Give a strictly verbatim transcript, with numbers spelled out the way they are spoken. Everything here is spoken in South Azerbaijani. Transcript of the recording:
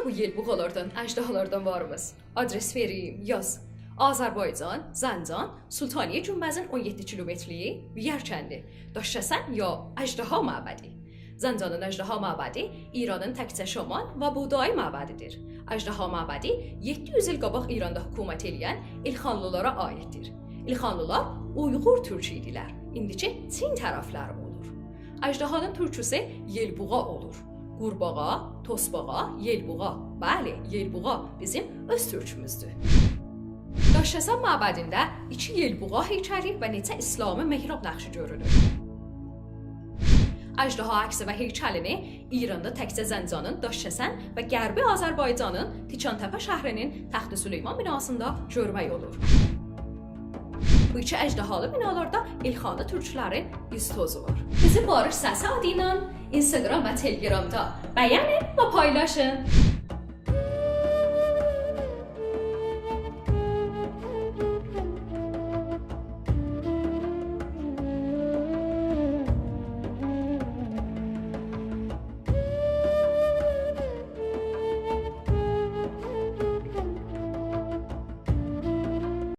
بو یئل‌بوغالاردان، اژدهالاردان واریمیز. آدرس وئریم، یاز. آذربایجان، زنجان، سلطانیه گونبزین اون یئددی کیلومترلیگی، بی‌یرکندی. داش‌کسن یا اژدها معبدی. زنجانین اژدها معبدی ایرانین تکجه شامان و بودایی معبدی‌دیر. اژدها معبدی یئددی یوز ایل قاباق ایراندا حکومت ائله‌ین ایلخانلیلارا عاییددیر. ایلخانلیلار اویغور تورکو ایدیلر. ایندیکی چین طرفلری اولور. اژدهانین تورکوسو یئل‌بوغا اولور. قورباغا، توسباغا، یئل‌بوغا. بلی، یئل‌بوغا بیزیم اؤز تورکوموزدور. داش‌کسن معبدینده ایکی یئل‌بوغا هیکلی و نئچه اسلامی محراب نقشی گؤرونور. اژدها عکسی و هیکلینی ایراندا تکجه زنجانین، داش‌کسن و غربی آذربایجانین تیکان‌تپه شهری‌نین تخت سلیمان بیناسیندا گؤرمک اولور. بو ایکی اژدهالی بینالاردا ایلخانلی تورکلرین ایز توزو وار. بیزی باریش سسی آدی ایله اینستاگرام و تلگرامدا بَیَنین و پایلاشین.